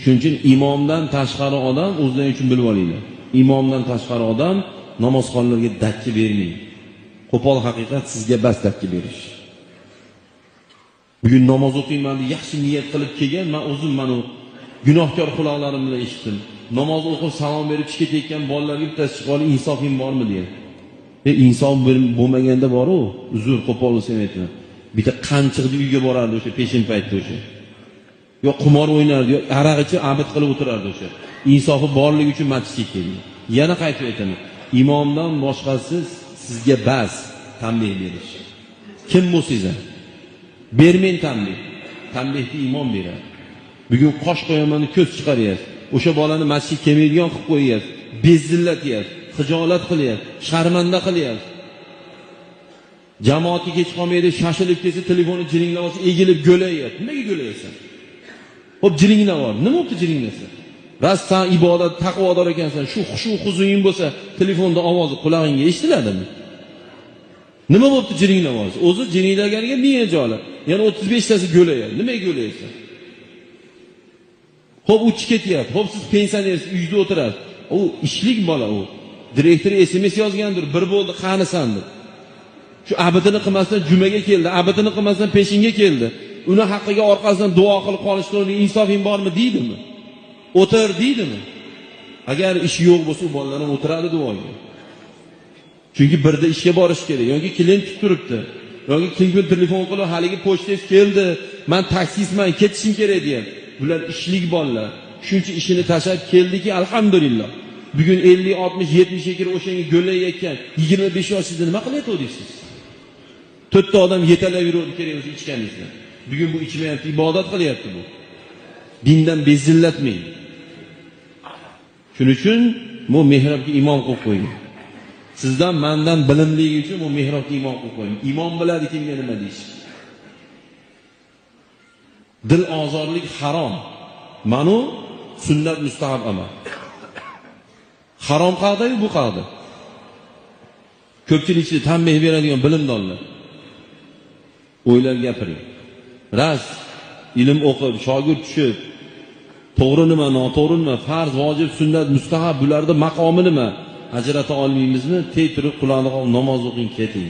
Shuning uchun imomdan tashqari odam, o'zlari uchun bilib olinglar. Imomdan tashqari odam namozxonlarga dakki bermang. Qo'pol haqiqat, sizga bas dakki berish. Bugun namoz o'qiyman deb yaxshi niyat qilib kelgan, men o'zim mana gunohkor quloqlarim bilan eshitdim. Namoz o'qib salom berib chiqib ketayotgan bolalarga bittasi chiqib olib, insofing bormi degan. Insof bo'lmaganda bor-u, uzr, qo'pol bo'lsa ham aytaman. Bitta qanchiqni uyga borardi o'sha peshin paytda o'sha. Yo qumor o'ynardi, yo aroq ichib abid qilib o'tirardi o'sha. Insofi borligi uchun masjidga keldi. Yana qaytib aytaman, imomdan boshqasi sizga bas tanbeh berish. Kim bo'lsangiz ham bermang tanbeh. Tanbehni imom beradi. Bugun qosh qo'yaman ko'z chiqaryapsiz. O'sha bolani masjidga kelmaydigan qilib qo'yyapsiz, bezillatyapsiz, xijolat qilyapsiz, sharmanda qilyapsiz. Jamoatga kech qolmaydi, shoshilib kelsa telefonni jiringlab olsa, egilib go'layapti. Nimaga go'layasan? Xo'p, jiringlab ol. Nima bo'pti jiringlasa? Rost san ibodat, taqvodor ekansan. Shu xushu huzuying bo'lsa, telefonda ovozi qulog'ingga eshitiladimi? Nima bo'pti jiringlab olsa? O'zi jiringlaganiga miya joli. Yana 35 tasi go'layapti. Nimaga go'layasan? Xo'p, u ketyapti. Xo'p, siz pensionersiz, uyda o'tirasiz. U ishlik bola u. Direktor SMS yozgandir, bir bo'ldi, qanisan deb. Shu abidini qilmasdan jumaga keldi, abidini qilmasdan peshinga keldi. Uni haqqiga orqasidan duo qilib qolishni insofing bormi deydimi? O'tir deydimi? Agar ish yo'q bo'lsa, u bolalar ham o'tiradi duoga. Chunki birda ishga borish kerak, yoki klient kutib turibdi. Yoki kimdir telefon qilib, haligi pochtangiz keldi, men taksistman, ketishim kerak deyapti. Bular ishlik bolalar. Shuncha ishini tashlab keldiki, alhamdulillah. Bugun 50, 60, 70 ga kirib o'shanga go'layotgan 25 yoshingizda nima qilyapsiz? 4 ta odam yetalab yuradi kerak bo'lsa ichganingizda. Bugun bu ichmayapti, ibodat qilyapti bu. Dindan bezillatmang. Shuning uchun bu mehrobga imom qo'yib qo'ying. Sizdan mendan bilimligi uchun bu mehrobga imom qo'yib qo'ying. Imom biladi kimga nima deyish. Dil ozorlik harom. Manu sunnat mustahab amal. Harom qayerda-yu, bu qayerda? Ko'pchilik ichida tanbeh beradigan bilimdonlar. O'ylab gapiring. Ras ilm o'qib, shogird tushib, to'g'ri nima, noto'g'ri nima, farz, vojib, sunnat, mustahab, bularda maqomi nima? Ajrata olmaymizmi? Tey turib quloqni qo'yib namoz o'qing, keting.